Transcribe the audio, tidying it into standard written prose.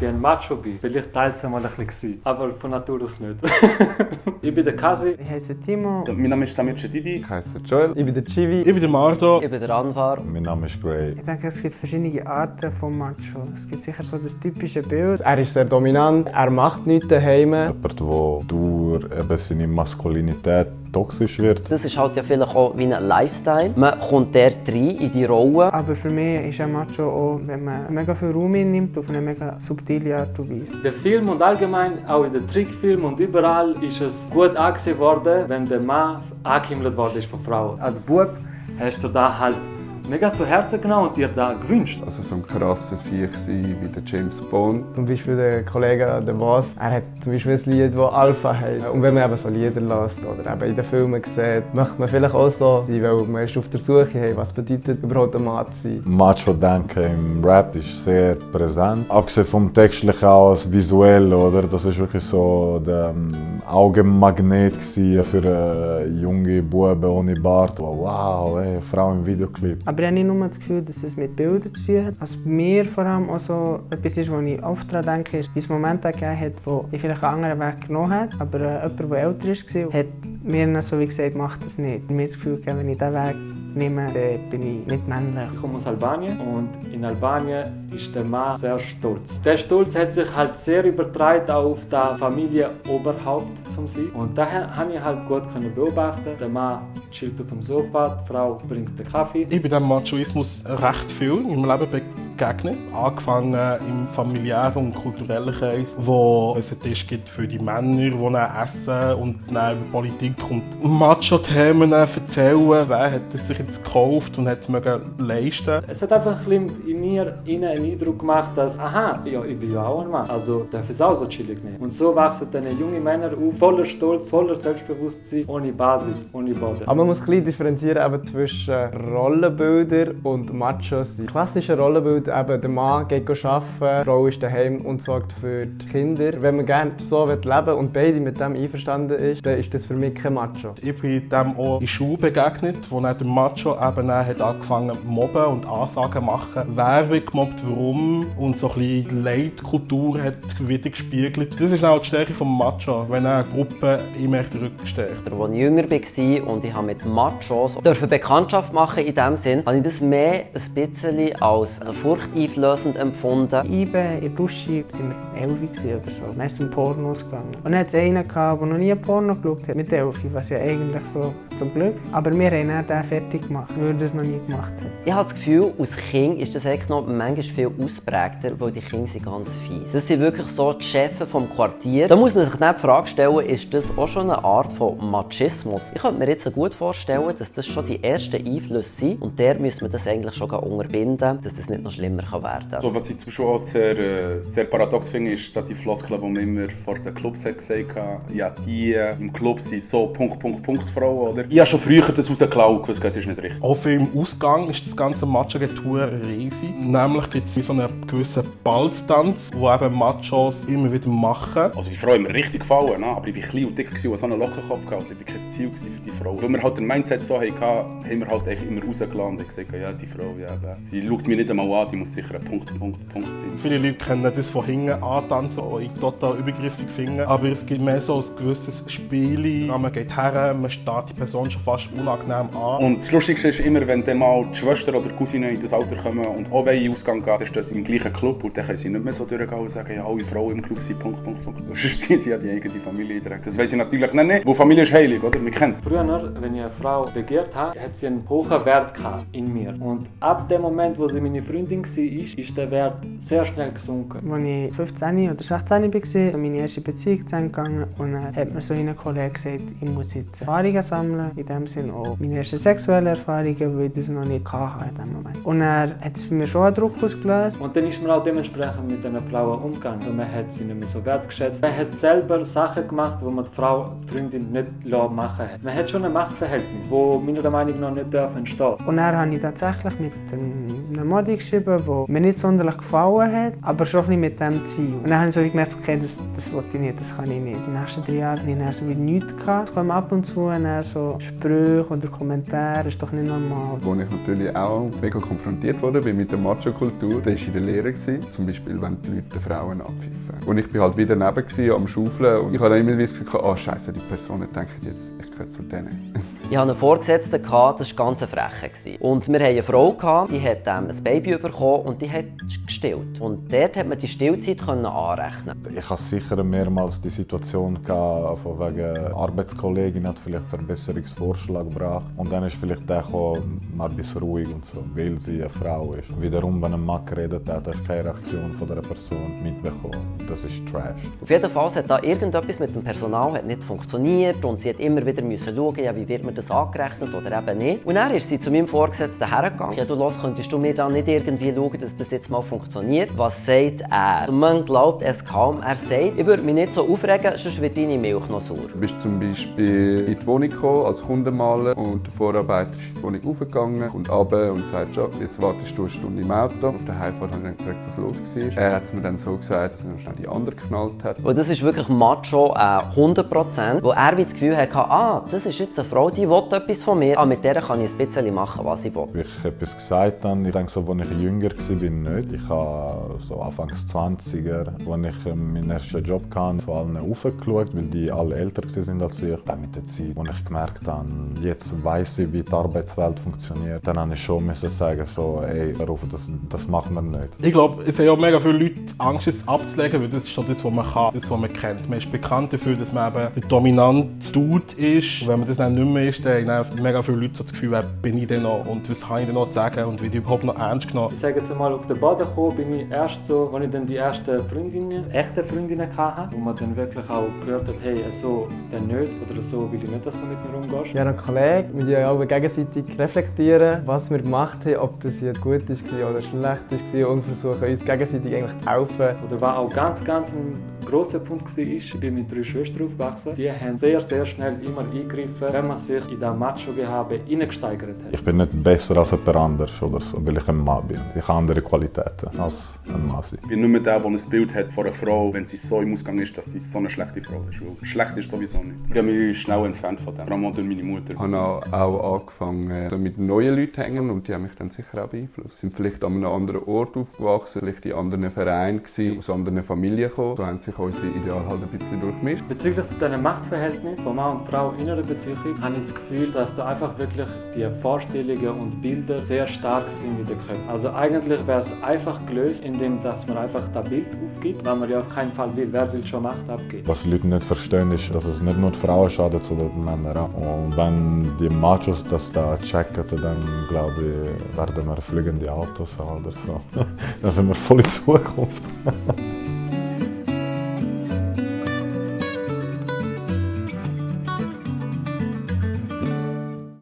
wie ein Macho bin. Vielleicht teils einmal ein bisschen, aber von Natur aus nicht. Ich bin der Kasi. Ich heiße Timo. Mein Name ist Samir Chedidi. Ich heiße Joel. Ich bin der Chivi. Ich bin der Mardo. Ich bin der Anwar. Mein Name ist Gray. Ich denke, es gibt verschiedene Arten von Macho. Es gibt sicher so das typische Bild. Er ist sehr dominant, er macht nichts daheim. Jemand, der durch eben seine Maskulinität toxisch wird. Das ist halt ja vielleicht auch wie ein Lifestyle. Man kommt dort rein in die Rolle. Aber für mich ist ein Macho auch, wenn man mega viel Raum einnimmt, auf eine mega subtile Art und Weise. Der Film und allgemein auch in den Trickfilmen und überall ist es gut angesehen worden, wenn der Mann angehimmelt worden ist von Frauen. Als Bub hast du da halt mega zu Herzen genommen und dir da gewünscht. Also so ein krasser Sieg sein wie der James Bond. Zum Beispiel der Kollege, der Boss, er hat zum Beispiel ein Lied, das Alpha heißt. Und wenn man eben so Lieder hört oder eben in den Filmen sieht, möchte man vielleicht auch so sein, weil man ist auf der Suche, hey, was bedeutet überhaupt ein Mann zu sein. Macho-Denken im Rap ist sehr präsent. Abgesehen vom Textlichen auch das Visuelle, oder? Das war wirklich so der Augenmagnet für junge Buben ohne Bart. Wow, ey, Frau im Videoclip. Aber ich habe nicht nur das Gefühl, dass es mit Bildern zu tun hat. Was mir vor allem auch so etwas ist, wo ich oft daran denke, ist, dass es Momente gegeben hat, wo ich vielleicht einen anderen Weg genommen habe, aber jemand, der älter war, hat mir so wie gesagt, mach das nicht. Mir das Gefühl gegeben, wenn ich diesen Weg nehme, dann bin ich nicht männlich. Ich komme aus Albanien und in Albanien ist der Mann sehr stolz. Der Stolz hat sich halt sehr übertragen auf die Familienoberhaupt zum Sein. Und daher habe ich halt gut beobachten. Der Mann chillt auf dem Sofa, die Frau bringt den Kaffee. Ich bin dem Machoismus recht viel in meinem Leben begegnet. Angefangen im familiären und kulturellen Kreis, wo es einen Tisch gibt für die Männer, die dann essen und dann über Politik und Macho-Themen erzählen. Wer hat es sich jetzt gekauft und hat es leisten. Es hat einfach ein bisschen in mir einen Eindruck gemacht, dass, aha, ja, ich bin ja auch ein Mann, also darf ich es auch so chillig nehmen. Und so wachsen dann junge Männer auf, voller Stolz, voller Selbstbewusstsein, ohne Basis, ohne Boden. Aber man muss ein bisschen differenzieren eben zwischen Rollenbildern und Machos. Die klassischen Rollenbilder, eben der Mann geht arbeiten, die Frau ist daheim und sorgt für die Kinder. Wenn man gerne so leben will und beide mit dem einverstanden ist, dann ist das für mich kein Macho. Ich bin dem auch in der Schule begegnet, wo dann der Macho eben hat angefangen zu mobben und Ansagen zu machen. Wer wird gemobbt, warum? Und so ein bisschen die Leitkultur hat wieder gespiegelt. Das ist auch die Stärke des Macho, wenn eine Gruppe ihm echt den Rücken stärkt. Als ich jünger war und ich habe mit Machos Bekanntschaft machen in dem Sinn, habe ich das mehr ein bisschen als furchteinflößend empfunden. In der Dusche waren wir 11 oder so. Dann ist es um Pornos gegangen. Und dann hat es einen gehabt, der noch nie ein Porno geschaut hat, mit 11, was ja eigentlich so zum Glück. Aber wir haben dann den fertig gemacht, weil er das noch nie gemacht hat. Ich habe das Gefühl, als Kind ist das eigentlich noch manchmal viel ausprägter, weil die Kinder sind ganz fies. Das sind wirklich so die Chefs vom Quartier. Da muss man sich dann die Frage stellen, ist das auch schon eine Art von Machismus? Ich könnte mir jetzt gut vorstellen, dass das schon die ersten Einflüsse sind und der müssen wir das eigentlich schon unterbinden, dass das nicht noch schlimmer werden kann. So, was ich zum Beispiel auch sehr paradox finde, ist, dass die Floskeln, die man immer vor den Clubs hat gesagt hat, ja, die im Club sind so Frauen, oder? Ich habe schon früher das rausgeklaut, das ist nicht richtig. Auch für im Ausgang ist das ganze Macho-Getue riesig. Nämlich gibt es so einen gewissen Balztanz, wo eben Machos immer wieder machen. Also die Frau hat mir richtig gefallen, ne? Aber ich war klein und dick und so einen Lockenkopf gehabt. Also ich war kein Ziel für die Frau. Weil wir halt den Mindset so hatten, haben wir halt immer rausgelassen und gesagt, ja, die Frau, ja, sie schaut mich nicht einmal an, die muss sicher ein Punkt sein. Viele Leute kennen das von hinten antanzen, was ich total übergriffig finde. Aber es gibt mehr so ein gewisses Spiel. Man geht her, man starrt die Person schon fast unangenehm an. Und das Lustigste ist immer, wenn dann mal die Schwester oder die Cousine in das Alter kommen und auch wenn in Ausgang gehen, ist das im gleichen Club. Und dann können sie nicht mehr so durchgehen und sagen, ja, alle Frauen im Club sind Punkt. Sonst sind sie ja die eigene Familie direkt. Das weiss ich natürlich nicht. Wo Familie ist heilig, oder? Wir kennen es. Früher, wenn ich eine Frau begehrt habe, hat sie einen hohen Wert gehabt in mir. Und ab dem Moment, wo sie meine Freundin war, ist der Wert sehr schnell gesunken. Als ich 15 oder 16 war, meine erste Beziehung zu Ende gegangen und dann hat mir so ein Kollege gesagt, ich muss jetzt Erfahrungen sammeln, in dem Sinne auch meine ersten sexuellen Erfahrungen, weil ich das noch nicht hatte in dem Moment. Und dann hat es bei mir schon einen Druck ausgelöst. Und dann ist man auch dementsprechend mit diesen Frauen umgegangen. Und man hat sie nicht mehr so wertgeschätzt. Man hat selber Sachen gemacht, die man die Freundin nicht machen hat. Man hat schon ein Machtverhältnis, das meiner Meinung nach nicht entstehen darf. Und dann habe ich tatsächlich mit einer Modi geschrieben, die mir nicht sonderlich gefallen hat, aber schon ein bisschen mit dem Ziel. Und dann habe ich so gemerkt, okay, das will ich nicht, das kann ich nicht. Die nächsten 3 Jahre hatte ich dann so wie nichts gehabt. Ich komme ab und zu dann so so Sprüche oder Kommentare, ist doch nicht normal. Wo ich natürlich auch mega konfrontiert wurde mit der Macho-Kultur, der war in der Lehre. Zum Beispiel, wenn die Leute Frauen abpfiffen. Und ich war halt wieder daneben am Schaufeln und ich hatte immer das Gefühl, oh Scheiße, die Personen denken jetzt, ich gehöre zu denen. Ich hatte einen Vorgesetzten, das war ganz frech. Und wir hatten eine Frau, die hat ein Baby bekommen und die hat gestillt. Und dort konnte man die Stillzeit anrechnen. Ich hatte sicher mehrmals die Situation von wegen Arbeitskollegin hat vielleicht einen Verbesserungsvorschlag gebracht. Und dann ist vielleicht der mal ein bisschen ruhig und so, weil sie eine Frau ist. Wiederum, wenn ein Mann geredet hat, hast du keine Reaktion von dieser Person mitbekommen. Das ist Trash. Auf jeden Fall hat da irgendetwas mit dem Personal nicht funktioniert und sie hat immer wieder schauen, ja, wie wird man das angerechnet oder eben nicht. Und dann ist sie zu meinem Vorgesetzten hergegangen. Ja, könntest du mir da nicht irgendwie schauen, dass das jetzt mal funktioniert? Was sagt er? Man glaubt es kaum. Er sagt, ich würde mich nicht so aufregen, sonst wird deine Milch noch sauer. Du bist zum Beispiel in die Wohnung gekommen, als Kundenmaler und der Vorarbeiter ist in die Wohnung raufgegangen, kommt runter und sagt, ja, jetzt wartest du eine Stunde im Auto. Auf der Heimfahrt habe ich dann gefragt, was los war. Er hat es mir dann so gesagt, dass er schnell die andere geknallt hat. Und das ist wirklich Macho 100%, wo er das Gefühl hatte, das ist jetzt eine Frau, die will etwas von mir, mit der kann ich ein bisschen machen, was ich will. Wie ich etwas gesagt habe, ich denke so, als ich jünger war, nicht. Ich habe so Anfangs 20er, als ich meinen ersten Job hatte, zu allen raufgeschaut, weil die alle älter waren als ich. Dann mit der Zeit, als ich gemerkt habe, jetzt weiss ich, wie die Arbeitswelt funktioniert, dann musste ich schon sagen, so, ey, das machen wir nicht. Ich glaube, es haben ja mega viele Leute Angst, es abzulegen, weil das ist schon das, was man kann, das, was man kennt. Man ist bekannt dafür, dass man eben der dominante Dude ist. Und wenn man das dann nicht mehr ist, dann haben mega viele Leute so das Gefühl, wer bin ich denn noch und was habe ich denn noch zu sagen und werde ich überhaupt noch ernst genommen. Ich sage jetzt mal, auf den Boden gekommen bin ich erst so, als ich dann die ersten echte Freundinnen hatte, wo man dann wirklich auch gehört hat, hey, so dann nicht oder so will ich nicht, dass du mit mir umgehst. Ja, ein Kollege, wir ja auch gegenseitig reflektieren, was wir gemacht haben, ob das jetzt gut war oder schlecht war und versuchen uns gegenseitig eigentlich zu helfen. Oder was auch ganz ein grosser Punkt war, ich bin mit 3 Schwestern aufgewachsen. Die haben sehr schnell immer eingegriffen, wenn man sich in das Macho-Gehabe hineingesteigert hat. Ich bin nicht besser als jemand anderes oder so, weil ich ein Mann bin. Ich habe andere Qualitäten als ein Mann. Ich bin nicht mehr der ein Bild hat von einer Frau, wenn sie so im Ausgang ist, dass sie so eine schlechte Frau ist. Weil schlecht ist sowieso nicht. Ich habe mich schnell entfernt von dem, vor allem durch meine Mutter. Ich habe auch angefangen mit neuen Leuten zu hängen und die haben mich dann sicher auch beeinflusst. Sie sind vielleicht an einem anderen Ort aufgewachsen, vielleicht in anderen Vereinen gewesen, aus anderen Familien gekommen. So haben sich unsere Ideale halt ein bisschen durchgemischt. Bezüglich zu diesem Machtverhältnis von Mann und Frau in einer Beziehung habe ich das Gefühl, dass da einfach wirklich die Vorstellungen und Bilder sehr stark sind in den Köpfen. Also eigentlich wäre es einfach gelöst, indem dass man einfach das Bild aufgibt, weil man ja auf keinen Fall will. Wer will schon Macht abgeben? Was die Leute nicht verstehen, ist, dass es nicht nur die Frauen schadet, sondern die Männer auch. Und wenn die Machos das da checken, dann glaube ich, werden wir fliegende Autos haben oder so. Dann sind wir voll in Zukunft.